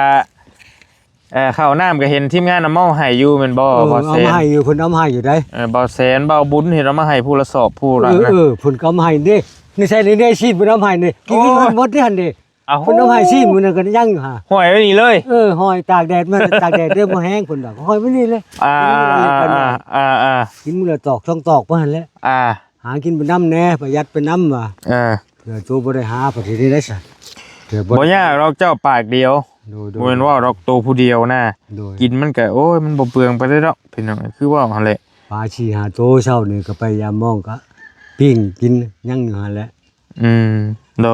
ເອີ ເຂົ້ານ້ຳກໍເຫັນທີມງານເອົາມາໃຫ້ຢູ່ແມ່ນບໍ່? ເອີ ບໍ່ແສນ ເອົາມາໃຫ້ຢູ່ ເພິ່ນເອົາມາໃຫ້ຢູ່ໄດ໋. ເອີ ບໍ່ແສນ ບໍ່ບຸນ ເຫັນເອົາມາໃຫ້ຜູ້ລະສອບຜູ້ລະ. ເອີ ເອີ ເພິ່ນກໍເອົາມາໃຫ້ເດ້. ນີ້ໃສ່ນີ້ເດ້ ຊີ້ນເພິ່ນເອົາມາໃຫ້ນີ້ ກິນ ໂອ້ຍ ໝົດເດ້ຫັ້ນເດ້. ເອົາ ເພິ່ນເອົາໃຫ້ຊີ້ນມື້ນັ້ນກໍຍັງຢູ່ຫາ ຫ້ອຍໄວ້ນີ້ເລີຍ. ເອີ ຫ້ອຍຕາກແດດ ມັນຕາກແດດເດີ ບໍ່ແຫ້ງເພິ່ນວ່າ ຫ້ອຍໄວ້ນີ້ເລີຍ. ອ່າ ອ່າ ອ່າ ກິນມື້ລະຕອກສອງຕອກປານນັ້ນແຫຼະ. ອ່າ ຫາກິນໄປນຳແດ່ ປະຢັດໄປນຳວ່າ. ເອີ ເພື່ອໂຕບໍ່ໄດ້ຫາປະເທດນີ້ໄດ້ຊະ. ບໍ່ຍາກດອກ ເຈົ້າປາກດຽວ. ໂດຍໆ ບໍ່ແມ່ນເວົ້າດອກ ໂຕຜູ້ດຽວນະ. ໂດຍ ກິນມັນກະ ໂອ້ຍ ມັນບໍ່ເປືອງປານໃດດອກ ພີ່ນ້ອງ ຄືເວົ້າຫັ້ນແຫຼະ. ປາສີ່ຫ້າໂຕເຊົ້ານີ້ກໍໄປຍາມມອງກໍປີ້ງກິນຍັງຢູ່ຫັ້ນແຫຼະ. ອືມ ໂດ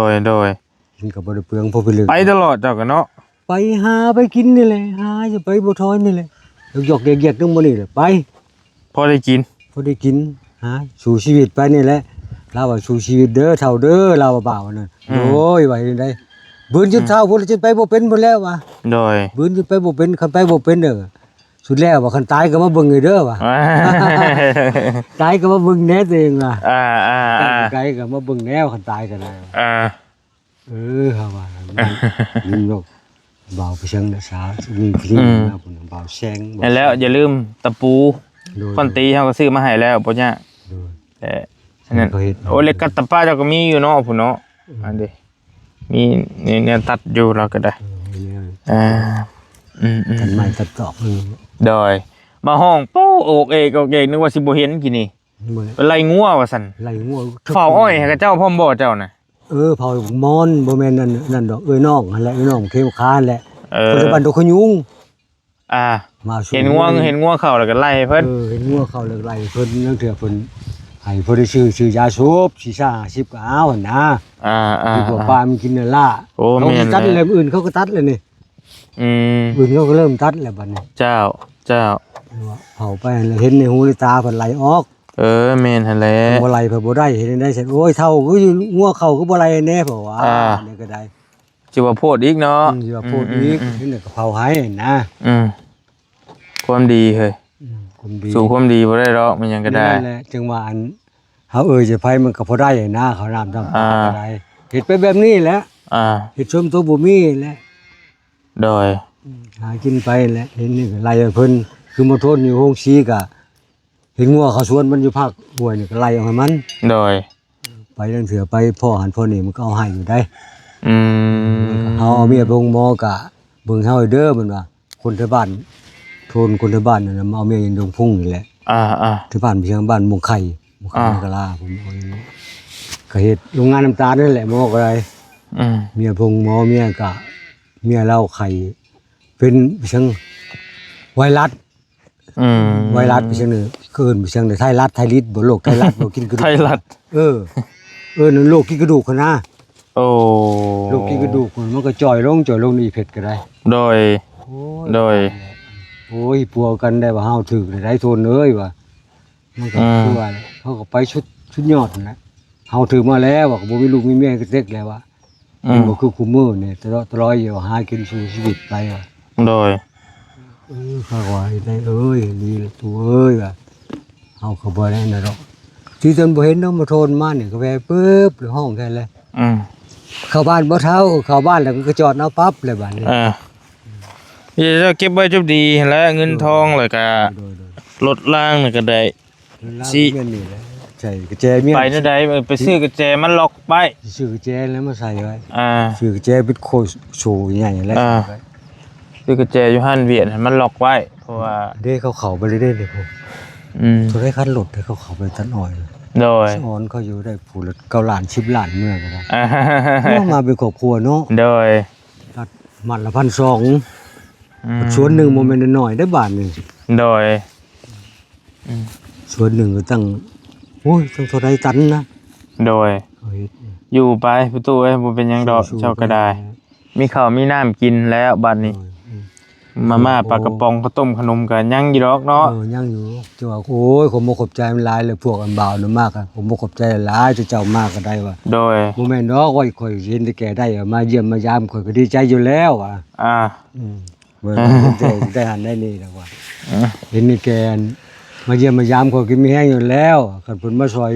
ຍໆ ກິນກໍບໍ່ໄດ້ເປືອງ ພໍໄປເລີຍ ໄປຕະຫຼອດເຈົ້າກໍເນາະ. ໄປຫາໄປກິນນີ້ແຫຼະ ຫາຈະໄປບໍ່ຖອຍນີ້ແຫຼະ ຢອກໆແຢກໆ ນຳໝູ່ນີ້ແຫຼະ ໄປ. ພໍໄດ້ກິນ ພໍໄດ້ກິນ ຫາ ສູ້ຊີວິດໄປນີ້ແຫຼະ. ລາວວ່າ ສູ້ຊີວິດເດີເຖົ້າເດີ ລາວວ່າບ່າວນັ້ນ. ອືມ ໂອ້ຍ ວ່າເຮັດໃດ ບືນຈົນເຖົ້າ ອືມ ພຸ້ນລະ ຈົນໄປບໍ່ເປັນພຸ້ນແລ້ວວ່າ. ໂດຍ ບືນຈົນໄປບໍ່ເປັນ ຄັນໄປບໍ່ເປັນເດີ ສຸດແລ້ວວ່າ ຄັນຕາຍກໍມາເບິ່ງເດີວ່າ ຕາຍກໍມາເບິ່ງແດ່ຕົວເອງວ່າ. ອ່າໆໆ ຕາຍກໍມາເບິ່ງແດ່ ຄັນຕາຍກໍໄດ້. ອ່າ ເອີ ເຮົາວ່າ ຍິງນກ ບ່າວໄປເຊິ່ງນະສາ ຍິງ ຍິງ ອືມ ນະ ບ່າວແຊງ ນັ້ນແຫຼະ ຢ່າລືມຕະປູ ໂດຍ ຄ້ອນຕີເຮົາກໍຊື້ມາໃຫ້ແລ້ວ ບໍ່ຍາກ. ໂດຍ ແຕ່ອັນນັ້ນ ໂອ້ ເຫຼັກກັດຕະປາເຈົ້າກໍມີຢູ່ເນາະ ພຸ້ນເນາະ. ອືມ ອັນເດ ມີແນວ ແນວຕັດຢູ່ ລາວກໍໄດ້. ເອີ ມີແນວ ອ່າ ຕັດໄມ້ຕັດຕອກ. ອືມ ໂດຍ ມາຮ້ອງໂປ້ໂອກເອກໂອກເອກ ນຶກວ່າຊິບໍ່ເຫັນກີ້ນີ້. ບໍ່ ໄລ່ງົວວ່າຊັ້ນ ໄລ່ງົວ ເຝົ້າອ້ອຍໃຫ້ເຂົາເຈົ້າພ້ອມບໍ່ເຈົ້ານະ? ເອີ ເຝົ້າໝອນ ບໍ່ແມ່ນນັ້ນ ນັ້ນດອກ ເອື້ອຍນ້ອງຫັ້ນແຫຼະ ເອື້ອຍນ້ອງເຄວຄານແຫຼະ. ເອີ ຄົນລະບ້ານດອກຂະຍຸງ. ອ່າ ມາສູ່ ເຫັນງົວ ເຫັນງົວເຂົ້າແລ້ວກໍໄລ່ໃຫ້ເພິ່ນ. ເອີ ເຫັນງົວເຂົ້າແລ້ວກໍໄລ່ໃຫ້ເພິ່ນ ລາງເທື່ອເພິ່ນໃຫ້ພໍໄດ້ຊື້ ຊື້ຢາສູບ ສີ່ສິບ ຫ້າສິບກໍເອົາຫັ້ນນາ. ອ່າໆໆ ດີກວ່າປາມັນກິນນັ້ນລະ. ໂອ້ ເຂົາ ແມ່ນ ຕັດແລ້ວ ແລ້ວ ມື້ອື່ນເຂົາກໍຕັດແລ້ວນີ້. ອືມ ອື່ນເຂົາກໍເລີ່ມຕັດແລ້ວບັດນີ້. ເຈົ້າ ເຈົ້າ ເອົາໄປແລ້ວເຫັນໃນຫູໃນຕາເພິ່ນໄລ່ອອກ. ເອີ ແມ່ນຫັ້ນແຫຼະ ບໍ່ໄລ່ເພິ່ນບໍ່ໄດ້ ເຮັດແນວໃດຊັ້ນ. ໂອ້ຍ ເຖົ້າ ຄືງົວເຂົ້າຄືບໍ່ໄລ່ແດ່ ເພາະວ່າ ອ່າ ນີ້ກໍໄດ້ ຊິວ່າໂພດອີກເນາະ. ອືມ ຊິວ່າໂພດອີກ. ອືມໆໆ ເຫັນແລ້ວກໍເຜົາໃຫ້ນະ. ອືມ ຄວາມດີເຮີ້ຍ ອືມ ຄວາມດີ ສູ້ຄວາມດີບໍ່ໄດ້ດອກ ມັນຫຍັງກໍໄດ້. ນັ້ນແຫຼະ ຈຶ່ງວ່າອັນ ເຮົາເອີ່ຍໃສ່ໃຜມັນກໍພໍໄດ້ນະ ເຂົ້ານ້ຳນ້ຳປາ ອ່າ ກໍໄດ້ ເຮັດໄປແບບນີ້ແຫຼະ. ອ່າ ເຮັດຊົມໂຕບໍ່ມີແຫຼະ. ໂດຍ ອືມ ຫາກິນໄປແຫຼະ. ເຫັນນີ້ກໍໄລ່ໃຫ້ເພິ່ນ ຄືມາໂທນຢູ່ໂຮງສີກໍ ເຫັນງົວເຂົ້າສວນມັນຢູ່ພາກຫ້ວຍນີ້ກໍໄລ່ອອກໃຫ້ມັນ. ໂດຍ ໄປລາງເທື່ອໄປພໍ້ຫັ້ນພໍ້ນີ້ມັນກໍເອົາໃຫ້ຢູ່ໃດ. ອືມ ເຮົາເອົາເມຍໄປໂຮງໝໍກໍເບິ່ງເຮົາເດີ ມັນວ່າ ຄົນແຖວບ້ານ ໂທນຄົນແຖວບ້ານນັ້ນນະ ມາເອົາເມຍຢູ່ດົງພຸງນີ້ແຫຼະ. ອ່າໆ ແຖວບ້ານເພິ່ນ ບ້ານມົງໄຂ່ ມົງໄຂ່ ອ່າ ມັງກະລາ ເພິ່ນເອົາຢູ່ນີ້ ກໍເຮັດໂຮງງານນ້ຳຕານນັ້ນແຫຼະ ໝໍກໍໄດ້. ອືມ ເມຍໂຮງໝໍ ເມຍກໍ ເມຍລາວໄຂ້ເປັນ ເປັນຫຍັງ ໄວຣັສ. ອືມ ໄວຣັສໄປຈັ່ງນີ້ ເອີ້ນໄປຈັ່ງໃດ ໄທຣັສ ໄທລິດບໍ່ ໂລກໄທຣັສບໍ່ ກິນກະດູກ ໄທຣັສ. ເອີ ເອີ້ນໂລກກິນກະດູກຫັ້ນນະ. ໂອ້ ໂລກກິນກະດູກ ມັນກໍຈ່ອຍລົງ ຈ່ອຍລົງ ອີເພັດກໍໄດ້. ໂດຍ ໂອ້ຍ ໂດຍ ໂອ້ຍ ປົວກັນໄດ້ວ່າ ເຮົາຖືກໄດ້ໂທນເອີຍວ່າ ມັນກໍ ອືມ ຄືວ່າ ເຂົາກໍໄປສຸດ ສຸດຍອດຫັ້ນແຫຼະ. ເຮົາຖືກມາແລ້ວວ່າ ກໍບໍ່ມີລູກມີເມຍກະເຕັກແລ້ວວ່າ. ອືມ ມັນບໍ່ຄືຄູ່ມື້ນີ້ ຕະເລາະຕະລອຍຢູ່ ຫາກິນສູ້ຊີວິດໄປວ່າ. ໂດຍ ເອີ ເຂົາວ່າ ໄອ້ເອີຍ ດີລະຕູເອີຍວ່າ ເຮົາກໍບໍ່ໄດ້ນັ້ນດອກ ທີ່ຕົນບໍ່ເຫັນເນາະ ມາໂທນມານີ້ກໍແວ່ປຶບ ແລ້ວຮ້ອງແທ້ແຫຼະ. ອືມ ເຂົ້າບ້ານບໍ່ເຖົ້າ ເຂົ້າບ້ານແລ້ວກໍຈອດເອົາປັບແລ້ວບາດນີ້. ເອີ ເຈົ້າເກັບໄວ້ຈົບດີຫັ້ນແຫຼະ ເງິນທອງ ໂດຍ ແລ້ວກໍ ໂດຍໆ ລົດລາງນີ້ກໍໄດ້. ລາວ ຊິ ແມ່ນນີ້ແຫຼະ ໃສ່ກະແຈເມຍ ໄປແນວໃດ ເອີ ໄປຊື້ກະແຈມາລັອກໄວ້ ຊື້ກະແຈແລ້ວມາໃສ່ໄວ້. ອ່າ ຊື້ກະແຈປິດໂຄໂຊໃຫຍ່ແລ້ວ ອ່າ ຊື້ກະແຈຢູ່ຮ້ານຫວຽດຫັ້ນມາລັອກໄວ້ ເພາະວ່າ ເດ້ ເຂົາເຂົ້າໄປເລີຍເດ້ ເດ້ ອືມ ໂຕໃດຄັນລົດເດ້ ເຂົາເຂົ້າໄປຕັດອ້ອຍ. ໂດຍ ສະອອນເຂົາຢູ່ໄດ້ຜູ້ລະເກົ້າລ້ານ ສິບລ້ານ ເມືອກໍໄດ້. ເອົາມາເປັນຄອບຄົວເນາະ. ໂດຍ ຕັດມັດລະພັນສອງ ອືມ ສ່ວນໜຶ່ງບໍ່ແມ່ນນ້ອຍໆ ເດ້ບາດນີ້. ໂດຍ ອືມ ສ່ວນໜຶ່ງກໍຕັ້ງ ໂອ້ຍ ຕັ້ງເທົ່າໃດຕັນນະ. ໂດຍ ເຂົາເຮັດ ຢູ່ໄປປະຕູເອີຍ ບໍ່ເປັນຫຍັງດອກ ສູ້ໆ ເຈົ້າກໍໄດ້ ໄປ ມີເຂົ້າມີນ້ຳກິນແລ້ວບາດນີ້. ໂດຍ ອືມ ມາມ່າ ໂອ້ ປາກະປ໋ອງ ເຂົ້າຕົ້ມຂະໜົມກໍຍັງຢູ່ດອກເນາະ. ເອີ ຍັງຢູ່ ເຈົ້າວ່າ ໂອ້ຍ ຂອບມຸກຂອບໃຈຫຼາຍເລີຍ ພວກອັນບ່າວນຳມາກະ ຂອບມຸກຂອບໃຈຫຼາຍ ເຈົ້າມາກະໄດ້ວ່າ. ໂດຍ ບໍ່ແມ່ນດອກ ຂ້ອຍ ຂ້ອຍເຫັນແຕ່ແກໄດ້ ມາຢ້ຽມມາຢາມ ຂ້ອຍກໍດີໃຈຢູ່ແລ້ວວ່າ. ອ່າ ອືມ ເບິ່ງ ເຫັນແຕ່ໄດ້ຫັ້ນໄດ້ນີ້ແລ້ວວ່າ ເອີ ເຫັນນີ້ແກມາຢ້ຽມມາຢາມ ຂ້ອຍກໍມີແຮງຢູ່ແລ້ວ. ຄັນເພິ່ນມາຊ່ອຍ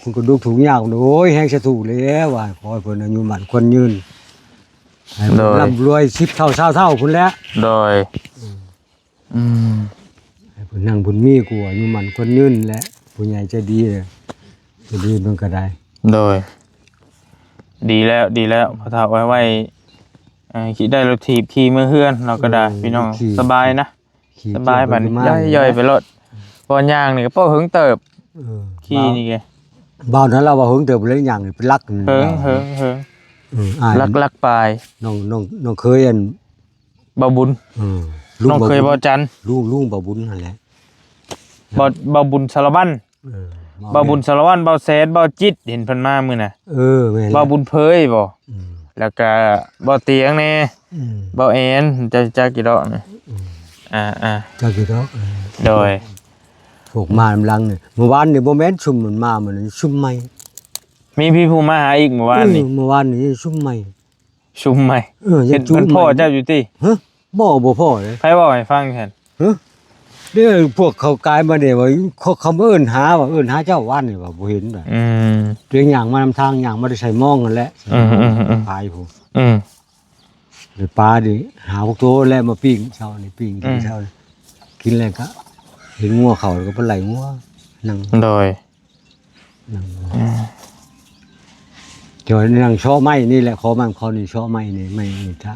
ຄົນກະທຸກທຸກຍາກ ໂອ້ຍ ແຮງສາທຸແລ້ວວ່າ ຂໍໃຫ້ເພິ່ນອາຍຸໝັ້ນຂວັນຍືນ ໃຫ້ເພິ່ນ ໂດຍ ລ່ຳລວຍສິບເທົ່າ ຊາວເທົ່າພຸ້ນແຫຼະ. ໂດຍ ອືມ ອືມ ໃຫ້ເພິ່ນຮັ່ງເພິ່ນມີ ກວ່າອາຍຸໝັ້ນຂວັນຍືນແຫຼະ ຜູ້ໃຫຍ່ໃຈດີ ໃຈດີເພິ່ນກໍໄດ້. ໂດຍ ດີແລ້ວ ດີແລ້ວ ພໍ່ເຖົ້າ ໄວ້ ໄວ້ ເອີ ຂີ່ໄດ້ລົດຖີບຂີ່ເມືອເຮືອນ ເຮົາກໍໄດ້ ໂດຍ ພີ່ນ້ອງ ຂີ່ ສະບາຍນະ ຂີ່ ສະບາຍ ຂີ່ ບາດນີ້ ໄປມາ ຍ່ອຍໆໄປໂລດ ເພາະວ່າຍ່າງນີ້ກໍພໍເຫິງເຕີບ. ເອີ ຂີ່ນີ້ກະ ບ່າວນັ້ນລາວວ່າເຫິງເຕີບແລ້ວ ຍ່າງນີ້ເປັນຫຼັກ ເຫິງ ເຫິງ ເຫິງ ເອີ ອ້າຍ ຫຼັກ ຫຼັກປາຍ ນ້ອງ ນ້ອງ ນ້ອງເຄີຍອັນ ບ່າວບຸນ ເອີ ລຸງ ນ້ອງເຄີຍ ບ່າວບຸນ ບ່າວຈັນ ລຸງ ລຸງບ່າວບຸນຫັ້ນແຫຼະ ບ່າວ ບ່າວບຸນສາລະວັນ. ເອີ ບ່າວບຸນສາລະວັນ ບ່າວແສນ ບ່າວຈິດ ເຫັນເພິ່ນມາມື້ນະ. ເອີ ແມ່ນ ບ່າວບຸນເຜີຍບໍ ອືມ ແລ້ວກະບ່າວຕຽງແດ່ ອືມ ບ່າວແອນ ຈັກ ຈັກຢູ່ດອກນີ້ ອືມ ອ່າໆ ຈັກຢູ່ດອກ. ເອີ ໂດຍ ເຂົ ອອກມານຳຫຼັງນີ້ ມື້ວານນີ້ບໍ່ແມ່ນຊຸມມັນມາ ມື້ນີ້ຊຸມໃໝ່ ມີ ມີຜູ້ມາຫາອີກມື້ວານນີ້ ເອີ ມື້ວານນີ້ຊຸມໃໝ່ ຊຸມໃໝ່ ເອີ ເຫັນມັນພໍ້ເຈົ້າຢູ່ຕິ ຮະ ບໍ່ ບໍ່ພໍ້ເດ້ ໃຜເວົ້າໃຫ້ຟັງຊັ້ນ ຮະ ເດ້ ພວກເຂົາກາຍມາເດ້ວ່າ ເຂົາ ເຂົາມາເອີ້ນຫາວ່າ ເອີ້ນຫາເຈົ້າວານນີ້ວ່າບໍ່ເຫັນ ອືມ ຕົວເອງຍ່າງມານຳທາງ ຍ່າງມາແຕ່ໄຊມອງຫັ້ນແຫຼະ ອືມໆໆໆ ພາຍພຸ້ນ ອືມ ໄດ້ປານີ້ຫ້າຫົກໂຕແລ້ວ ມາປີ້ງເຊົ້ານີ້ ປີ້ງກິນ ອືມ ເຊົ້ານີ້ ກິນແລ້ວກໍເຫັນງົວເຂົ້າ ແລ້ວກໍໄປໄລ່ງົວ ນັ່ງ ໂດຍ ນັ່ງ ອືມ ຈອຍນັ່ງເຊາະໄມ້ນີ້ແຫຼະ ຂໍມັນຂໍນີ້ເຊາະໄມ້ນີ້ ໄມ້ນີ້ທະ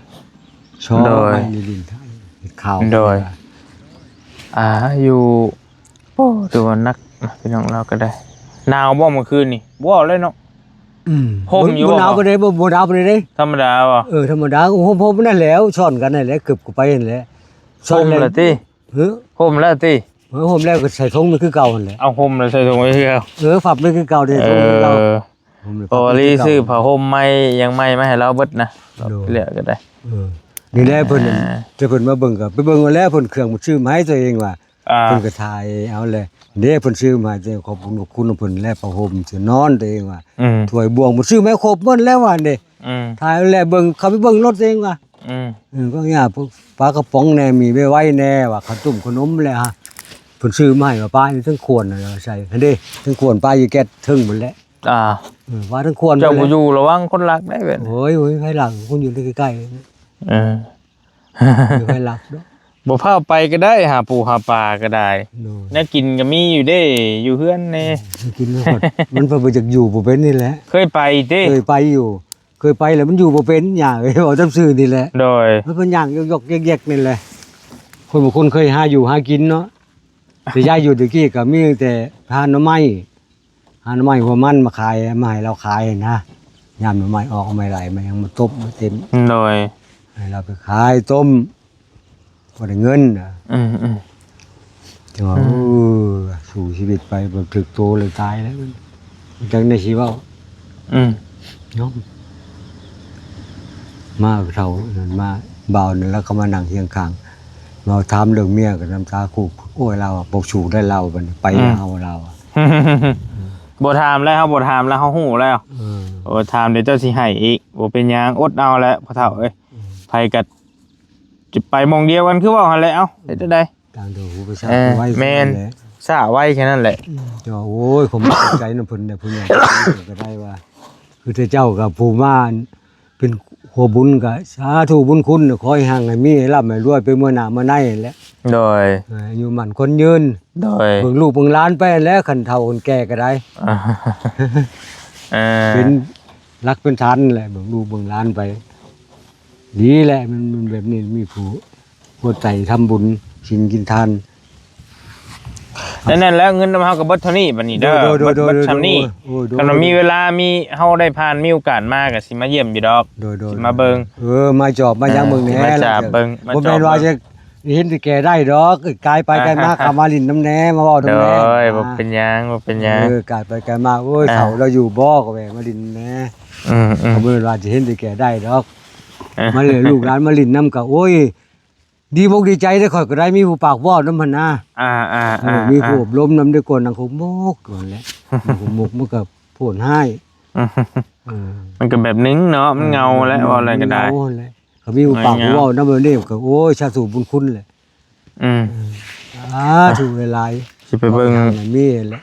ເຊາະ ໂດຍ ໄມ້ນີ້ດິນທະ ເຮັດຂ່າວ ໂດຍ ອ່າ ຢູ່ ໂອ້ ຖືວ່າໜັກນະ ພີ່ນ້ອງລາວກໍໄດ້ ໜາວບໍ່ມື້ຄືນນີ້ ບໍ່ເລີຍເນາະ ອືມ ຫົ່ມຢູ່ບໍ່ ບໍ່ໜາວປານໃດ ບໍ່ ບໍ່ໜາວປານໃດເດ້ ທຳມະດາບໍ່ ເອີ ທຳມະດາ ຫົ່ມໆນັ້ນແຫຼະ ຊ້ອນກັນນັ້ນແຫຼະ ເກີບກໍໄປຫັ້ນແຫຼະ ຊ້ອນ ຫົ່ມແລ້ວຕິ ຮະ ຫົ່ມແລ້ວຕິ ເອີ ຫົ່ມແລ້ວກໍໃສ່ຖົງໄປຄືເກົ່າຫັ້ນແຫຼະ ເອົາຫົ່ມແລ້ວໃສ່ຖົງໄປຄືເກົ່າ ເອີ ພັບໄປຄືເກົ່າເດ້ ເອີ ຖົງໄປຄືເກົ່າ ເພາະວ່າລີຊື້ຜ້າຫົ່ມໃໝ່ຫຍັງໃໝ່ມາໃຫ້ລາວເບິດນະ ໂດຍ ເລືອກກໍໄດ້ ເອີ ນີ້ແຫຼະເພິ່ນ ອ່າ ແຕ່ເພິ່ນມາເບິ່ງກໍໄປເບິ່ງເອົາແລ້ວ ເພິ່ນເຄື່ອງມັນຊື້ມາໃຫ້ຕົວເອງວ່າ ອ່າ ເພິ່ນກໍຖ່າຍເອົາແຫຼະ ເດ້ເພິ່ນຊື້ມາໃຫ້ ຂອບຄຸນ ຂອບຄຸນເພິ່ນແຫຼະ ຜ້າຫົ່ມເສື້ອນອນຕົວເອງວ່າ ອືມ ຖ້ວຍບ່ວງ ເພິ່ນຊື້ມາໃຫ້ຄົບໝົດແລ້ວວ່ານີ້ ອືມ ຖ່າຍເອົາແຫຼະ ເບິ່ງ ເຂົ້າໄປເບິ່ງໂລດຕົວເອງວ່າ ອືມ ເອີ ກໍຫຍັງ ປາກະປ໋ອງແດ່ ມີໄວ້ແດ່ວ່າ ເຂົ້າຕົ້ມ ເຂົ້າໜົມແຫຼະ ເພິ່ນຊື້ມາໃຫ້ວ່າ ປາຢູ່ເທິງຂວນນະ ໃສ່ຫັ້ນເດ້ ເທິງຂວນ ປາຢູ່ແກັດເທິງພຸ້ນແຫຼະ ອ່າ ເອີ ປາເທິງຂວນ ເຈົ້າບໍ່ຢູ່ລະວັງຄົນລັກໄດ້ແບບນີ້ ໂອ້ຍ ໂອ້ຍ ໃຜລັກ ຄົນຢູ່ໃກ້ໆ ເອີ ບໍ່ໃຜລັກດອກ ບໍ່ພາໄປກໍໄດ້ ຫາປູຫາປາກໍໄດ້ ໂດຍ ແນວກິນກໍມີຢູ່ເດ້ ຢູ່ເຮືອນແດ່ ເອີ ກິນແລ້ວກໍ ມັນເພິ່ນບໍ່ຢາກຢູ່ບໍ່ເປັນນີ້ແຫຼະ ເຄີຍໄປຕິ ເຄີຍໄປຢູ່ ເຄີຍໄປແລ້ວມັນຢູ່ບໍ່ເປັນ ຍ່າງເວົ້າຕາມຊື່ນີ້ແຫຼະ ໂດຍ ມັນເປັນຍ່າງຢອກໆແຢກໆນີ້ແຫຼະ ຄົນບາງຄົນເຄີຍຫາຢູ່ຫາກິນເນາະ ແຕ່ຍາຍຢູ່ແຕ່ກີ້ກໍມີແຕ່ຫາໜໍ່ໄມ້ ຫາໜໍ່ໄມ້ຫົວມັນມາຂາຍ ມາໃຫ້ລາວຂາຍນະ ຍາມໜໍ່ໄມ້ອອກ ເອົາໄມ້ໄຫຼມາຫຍັງມາຕົບມາເຕັມ ໂດຍ ໃຫ້ລາວໄປຂາຍຕົ້ມ ບໍ່ໄດ້ເງິນນະ ອືມໆ ຈັ່ງວ່າ ອືມ ໂອ້ ສູ້ຊີວິດໄປ ບໍ່ຖືກໂຕເລີຍຕາຍແລ້ວ ຈັກແນວຊິເວົ້າ ອືມ ຍອມ ມາເຖົ້ານັ້ນມາ ບ່າວນັ້ນລະເຂົ້າມານັ່ງຄຽງຂ້າງ ມາຖາມເລື່ອງເມຍກໍນ້ຳຕາຄູກ ໂອ້ຍ ລາວບໍ່ສູ້ໄດ້ລາວ ບັດນີ້ໄປ ອືມ ເຮົາລາວ ບໍ່ຖາມແລ້ວ ເຮົາບໍ່ຖາມແລ້ວ ເຮົາຮູ້ແລ້ວ ເອີ ໂອ້ ຖາມດຽວເຈົ້າຊິໃຫ້ອີກ ບໍ່ເປັນຫຍັງ ອົດເອົາແຫຼະພໍ່ເຖົ້າເອີຍ ອືມ ໃຜກໍຈະໄປໝ່ອງດຽວກັນ ຄືເວົ້າຫັ້ນແຫຼະ ເອົ້າ ເຮັດຈັ່ງໃດ ຕ່າງດອກ ຜູ້ປະຊາ ເອີ ໄວ ແມ່ນ ແລ້ວ ຊ້າໄວແຄ່ນັ້ນແຫຼະ ອືມ ເຈົ້າ ໂອ້ຍ ຄວາມໃຈນຳເພິ່ນແດ່ ເພິ່ນຢາກໄປກໍໄດ້ວ່າ ຄືແຕ່ເຈົ້າກັບຜູ້ມາເປັນຄົວບຸນ ກໍສາທຸບຸນຄຸນ ຂໍໃຫ້ຮັ່ງໃຫ້ມີ ໃຫ້ລ່ຳໃຫ້ລວຍ ໄປເມື່ອໜ້າເມື່ອໃນຫັ້ນແຫຼະ ໂດຍ ເອີ ອາຍຸໝັ້ນຂວັນຍືນ ໂດຍ ເບິ່ງລູກເບິ່ງຫຼານໄປຫັ້ນແຫຼະ ຄັນເຖົ້າຄົນແກ່ກໍໄດ້ ເອີ ເປັນຫຼັກເປັນຖານແຫຼະ ເບິ່ງລູກເບິ່ງຫຼານໄປ ດີແຫຼະ ມັນ ມັນແບບນີ້ ມີຜູ້ ຫົວໃຈທຳບຸນ ສິນກິນທານ ແລ້ວນັ້ນແຫຼະ ເງິນນຳເຮົາກໍເບິດເທົ່ານີ້ບັດນີ້ເດີ ໂດຍ ເບິດ ເບິດຊ່ຳນີ້ ໂດຍ ຄັນວ່າມີເວລາ ມີ ເຮົາໄດ້ຜ່ານ ມີໂອກາດມາກໍຊິມາຢ້ຽມຢູ່ດອກ ໂດຍ ໂດຍ ຊິມາເບິ່ງ ເອີ ມາຈອບມາຫຍັງເບິ່ງແດ່ ມາຈອບເບິ່ງ ບໍ່ແມ່ນວ່າຈະເຫັນແຕ່ແກ່ໄດ້ດອກ ກາຍໄປກາຍມາ ເຂົ້າມາຫຼິ້ນນຳແດ່ ມາເວົ້ານຳແດ່ ໂດຍ ບໍ່ເປັນຫຍັງ ບໍ່ເປັນຫຍັງ ເອີ ກາຍໄປກາຍມາ ໂອ້ຍ ເຖົ້າລາວຢູ່ບໍ່ ກໍແວ່ມາຫຼິ້ນນຳແດ່ ອືມໆ ກໍບໍ່ແມ່ນວ່າຈະເຫັນແຕ່ແກ່ໄດ້ດອກ ມາເລີຍ ລູກຫຼານມາຫຼິ້ນນຳກໍ ໂອ້ຍ ດີອົກດີໃຈເດ້ ຂ້ອຍກໍໄດ້ມີຜູ້ປາກເວົ້ານຳຫັ້ນນາ ອ່າໆໆ ເອີ ມີຜູ້ອົບລົມນຳ ໄດ້ກວນນັ່ງຄົກມົກນັ້ນແຫຼະ ນັ່ງຄົກມົກມັນກໍໂພດຮ້າຍ ເອີ ມັນກໍແບບໜຶ່ງເນາະ ມັນເຫງົາແຫຼະ ເອີ ເວົ້າແລ້ວກໍໄດ້ ເຫງົາຫັ້ນແຫຼະ ກໍມີຜູ້ປາກເວົ້ານຳແບບນີ້ກໍ ໂອ້ຍ ສາທຸບຸນຄຸນແຫຼະ ອືມ ເອີ ສາທຸຫຼາຍໆ ຊິໄປເບິ່ງ ມີແຫຼະ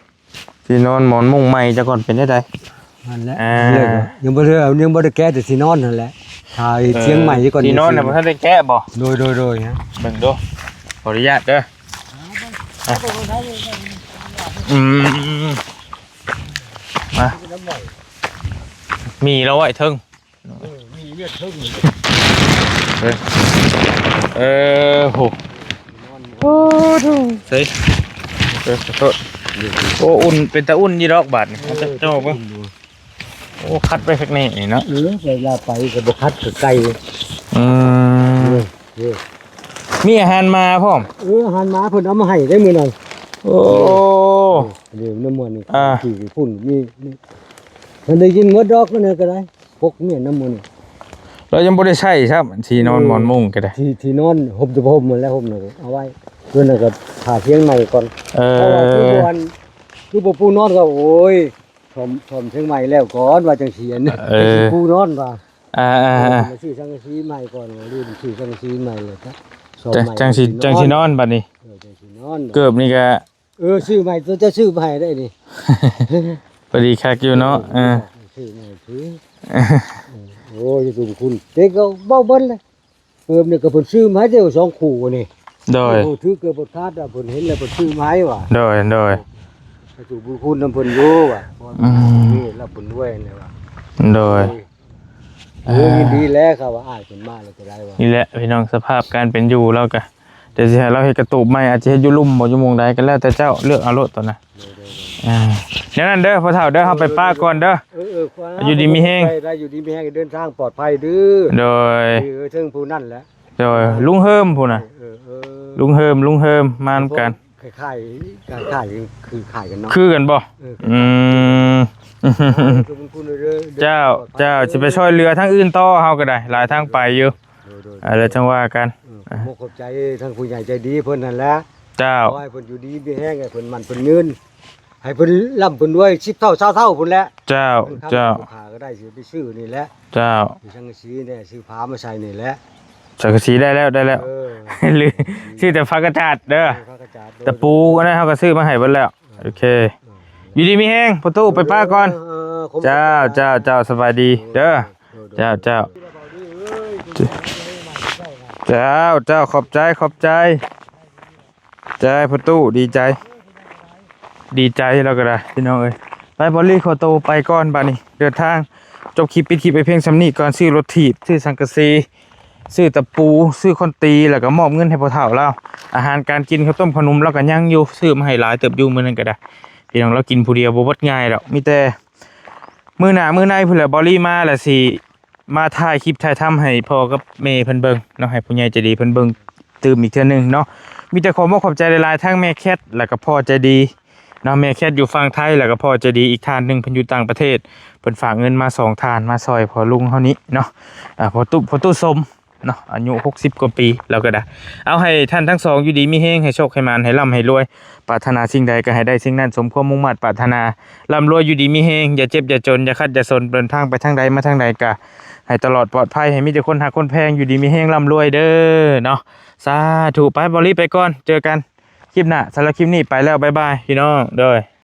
ທີ່ນອນໝອນມຸ້ງໃໝ່ຈະກ່ອນ ເປັນຈັ່ງໃດ? ນັ້ນແຫຼະ ອ່າ ຍັງບໍ່ໄດ້ ຍັງບໍ່ໄດ້ແກະແຕ່ທີ່ນອນຫັ້ນແຫຼະ ຖ້າເຮັດ ເອີ ທຽງໃໝ່ກ່ອນ ທີ່ນອນນະບໍ່ທັນໄດ້ແກະບໍ່? ໂດຍ ໂດຍ ໂດຍ ເບິ່ງດູ ຂໍອະນຸຍາດເດີ ອືມ ມາ ມີລາວໄວ້ເທິງ ເອີ ມີວຽກເທິງ ເອີ ເອີ ໂຫ ໂອ້ໂຫ ເອີ ຂໍໂທດ ໂອ້ ອຸ່ນ ເປັນຕາອຸ່ນຢູ່ດອກບາດນີ້ ເອີ ເຈົ້າເບິ່ງ ໂອ້ ຄັດໄວ້ຄັກແນ່ນີ້ເນາະ ເອີ ເວລາໄປກໍບໍ່ຄັດ ກໍໄກ ອືມ ເອີ ເອີ ມີອາຫານໝາພ້ອມ ເອີ ອາຫານໝາເພິ່ນເອົາມາໃຫ້ໄດ້ມື້ນັ້ນ ໂອ້ ເອີ ນ້ຳມັນ ອ່າ ທີ່ພຸ້ນມີ ມັນໄດ້ກິນໝົດດອກ ມັນກໍໄດ້ ປົກເມຍນຳມື້ນີ້ ລາວຍັງບໍ່ໄດ້ໃຊ້ຊ້ຳ ທີ່ນອນ ເອີ ໝອນມຸ້ງກໍໄດ້ ທີ່ ທີ່ນອນຫົບຈະຫົບໝົດແລ້ວ ຫົບນັ້ນເອົາໄວ້ ເພິ່ນນະກໍຫາທຽງໃໝ່ກ່ອນ. ເອີ ເພາະວ່າຄືບໍ່ອັນ ຄືບໍ່ປູນອນກໍ ໂອ້ຍ ສ້ອມ ສ້ອມທຽງໃໝ່ແລ້ວກ່ອນ ວ່າຈັ່ງຊີ້ ອັນນີ້ ເອີ ຊິປູນອນວ່າ. ອ່າ ເອີ ມາຊື້ສັງກະສີໃໝ່ກ່ອນ ວ່າລືມຊື້ສັງກະສີໃໝ່ແລ້ວກໍສ້ອມໃໝ່ ຈັ່ງຊິ ຈັ່ງຊິນອນບັດນີ້. ເອີ ຈັ່ງຊິນອນ ເກີບນີ້ກໍ ເອີ ຊື້ໃໝ່ ຕົວເຈົ້າຊື້ໃໝ່ໄດ້ນີ້. ພໍດີຄັກຢູ່ເນາະ. ເອີ ຊື້ໃໝ່ຄື ໂອ້ຍ ທຸກຄົນເຕັກກໍເວົ້າເບິດເລີຍ. ເກີບນີ້ກໍເພິ່ນຊື້ມາໃຫ້ເຈົ້າສອງຄູ່ນີ້. ໂດຍ ຜູ້ຖືເກີບບໍ່ຂາດ ເພິ່ນເຫັນແລ້ວເພິ່ນຊື້ມາໃຫ້ວ່າ. ໂດຍ ໂດຍ ໃຫ້ຖືບຸນຄຸນນຳເພິ່ນຢູ່ວ່າ. ອືມ ນີ້ລະເພິ່ນດ້ວຍນີ້ວ່າ. ໂດຍ ໂອ້ຍ ເອີ ຍິນດີແຫຼະ ເຂົາວ່າອ້າຍເພິ່ນມາແລ້ວກໍໄດ້ວ່າ. ນີ້ແຫຼະພີ່ນ້ອງ ສະພາບການເປັນຢູ່ລາວກໍ ດຽວຊິໃຫ້ລາວເຮັດກະຕູບໃໝ່ ອາດຈະເຮັດຢູ່ລຸ່ມບໍ່ ຢູ່ໝ່ອງໃດກໍແລ້ວແຕ່ເຈົ້າເລືອກເອົາໂລດຕອນນະ. ໂດຍ ໂດຍ ໂດຍ ອ່າ ແນວນັ້ນເດີພໍ່ເຖົ້າເດີ ເຮົາໄປປະກ່ອນເດີ. ເອີ ເອີ ຢູ່ດີມີແຮງ ໄດ້ ໄດ້ ຢູ່ດີມີແຮງ ເດີນທາງປອດໄພເດີ. ໂດຍ ເອີ ເທິງຜູ້ນັ້ນແຫຼະ. ໂດຍ ລຸງເຮີມພຸ້ນນະ. ເອີ ເອີ ເອີ ລຸງເຮີມ ລຸງເຮີມ ມານຳກັນ. ຄ້າຍໆ ຄ້າຍໆ ຄືຄ້າຍກັນເນາະ. ຄືກັນບໍ່? ເອີ ອືມ ເຈົ້າ ເຈົ້າ ຊິໄປຊ່ອຍເຫຼືອທາງອື່ນຕໍ່ ເຮົາກໍໄດ້ ຫຼາຍທາງໄປຢູ່. ໂດຍ ໂດຍ ອ່າ ແລ້ວຈັ່ງວ່າກັນ. ເອີ ຂໍຂອບໃຈທາງຜູ້ໃຫຍ່ໃຈດີເພິ່ນນັ້ນແຫຼະ. ເຈົ້າ ຂໍໃຫ້ເພິ່ນຢູ່ດີມີແຮງ ໃຫ້ເພິ່ນໝັ້ນເພິ່ນຍືນ ໃຫ້ເພິ່ນລ່ຳເພິ່ນລວຍ ສິບເທົ່າ ຊາວເທົ່າພຸ້ນແຫຼະ. ເຈົ້າ ເຈົ້າ ຂ້າກໍໄດ້ຊິໄປຊື້ນີ້ແຫຼະ. ເຈົ້າ ຊື້ສັງກະສີແດ່ ຊື້ຜ້າມາໃສ່ນີ້ແຫຼະ. ສັງກະສີໄດ້ແລ້ວ ໄດ້ແລ້ວ. ເອີ ຊື້ແຕ່ຝາກະຈາດເດີ ເອີ ຝາກະຈາດ ຕະປູ ໂດຍ ອັນນັ້ນເຮົາກໍຊື້ມາໃຫ້ເບິດແລ້ວ. ໂອເຄ ເອີ ຢູ່ດີມີແຮງ ພໍ່ຕູ້ ໄປປະກ່ອນ. ເອີ ເຈົ້າ ເຈົ້າ ເຈົ້າ ສະບາຍດີເດີ. ໂດຍ ໂດຍ ເຈົ້າ ເຈົ້າ ເຈົ້າ ເຈົ້າ ຂອບໃຈ ຂອບໃຈ. ໃຈພໍ່ຕູ້ ດີໃຈ ດີໃຈ ລາວກໍໄດ້ພີ່ນ້ອງເອີຍ. ໄປ ບອລລີ ຂໍໂຕໄປກ່ອນບາດນີ້ ເດີນທາງ. ຈົບຄລິບ ປິດຄລິບໄປພຽງສ່ຳນີ້ກ່ອນ. ຊື້ລົດຖີບ ຊື້ສັງກະສີ ຊື້ຕະປູ ຊື້ຄ້ອນຕີ ແລ້ວກໍມອບເງິນໃຫ້ພໍ່ເຖົ້າລາວ. ອາຫານການກິນ ເຂົ້າຕົ້ມເຂົ້າໜຸ່ມ ລາວກໍຍັງຢູ່ ຊື້ມາໃຫ້ຫຼາຍເຕີບຢູ່ມື້ນັ້ນກໍໄດ້. ພີ່ນ້ອງ ລາວກິນຜູ້ດຽວບໍ່ໝົດງ່າຍດອກ. ມີແຕ່ມື້ໜ້າມື້ໃນພຸ້ນແຫຼະ ບອລລີ ມາແລ້ວຊິ ມາຖ່າຍຄລິບຖ່າຍທຳໃຫ້ພໍ່ກັບແມ່ເພິ່ນເບິ່ງເນາະ ໃຫ້ຜູ້ໃຫຍ່ໃຈດີເພິ່ນເບິ່ງຕື່ມອີກເທື່ອໜຶ່ງເນາະ. ມີແຕ່ຂໍບອກຂອບໃຈຫຼາຍໆ ທັງແມ່ແຄດ ແລ້ວກໍພໍ່ໃຈດີເນາະ. ແມ່ແຄດຢູ່ຝັ່ງໄທ ແລ້ວກໍພໍ່ໃຈດີອີກທ່ານໜຶ່ງ ເພິ່ນຢູ່ຕ່າງປະເທດ ເພິ່ນຝາກເງິນມາສອງທ່ານ ມາຊ່ອຍພໍ່ລຸງເຮົານີ້ເນາະ. ອ່າ ພໍ່ຕູ້ ພໍ່ຕູ້ສົມເນາະ ອາຍຸຫົກສິບກວ່າປີ ລາວກໍໄດ້. ເອົາ ໃຫ້ທ່ານທັງສອງຢູ່ດີມີແຮງ ໃຫ້ໂຊກໃຫ້ໝານ ໃຫ້ລ່ຳໃຫ້ລວຍ ປາດຖະໜາສິ່ງໃດກໍໃຫ້ໄດ້ສິ່ງນັ້ນ ສົມຄວາມມຸ່ງມາດປາດຖະໜາ. ລ່ຳລວຍ ຢູ່ດີມີແຮງ ຢ່າເຈັບຢ່າຈົນ ຢ່າຂັດຢ່າສົນ ເດີນທາງໄປທາງໃດມາທາງໃດກໍໃຫ້ຕະຫຼອດປອດໄພ ໃຫ້ມີແຕ່ຄົນຮັກຄົນແພງ ຢູ່ດີມີແຮງ ລ່ຳລວຍເດີເນາະ. ສາທຸ. ໄປ ບອລລີ ໄປກ່ອນ ເຈີກັນຄລິບໜ້າ. ສຳລັບຄລິບນີ້ໄປແລ້ວ ບາຍບາຍ ພີ່ນ້ອງ ໂດຍ.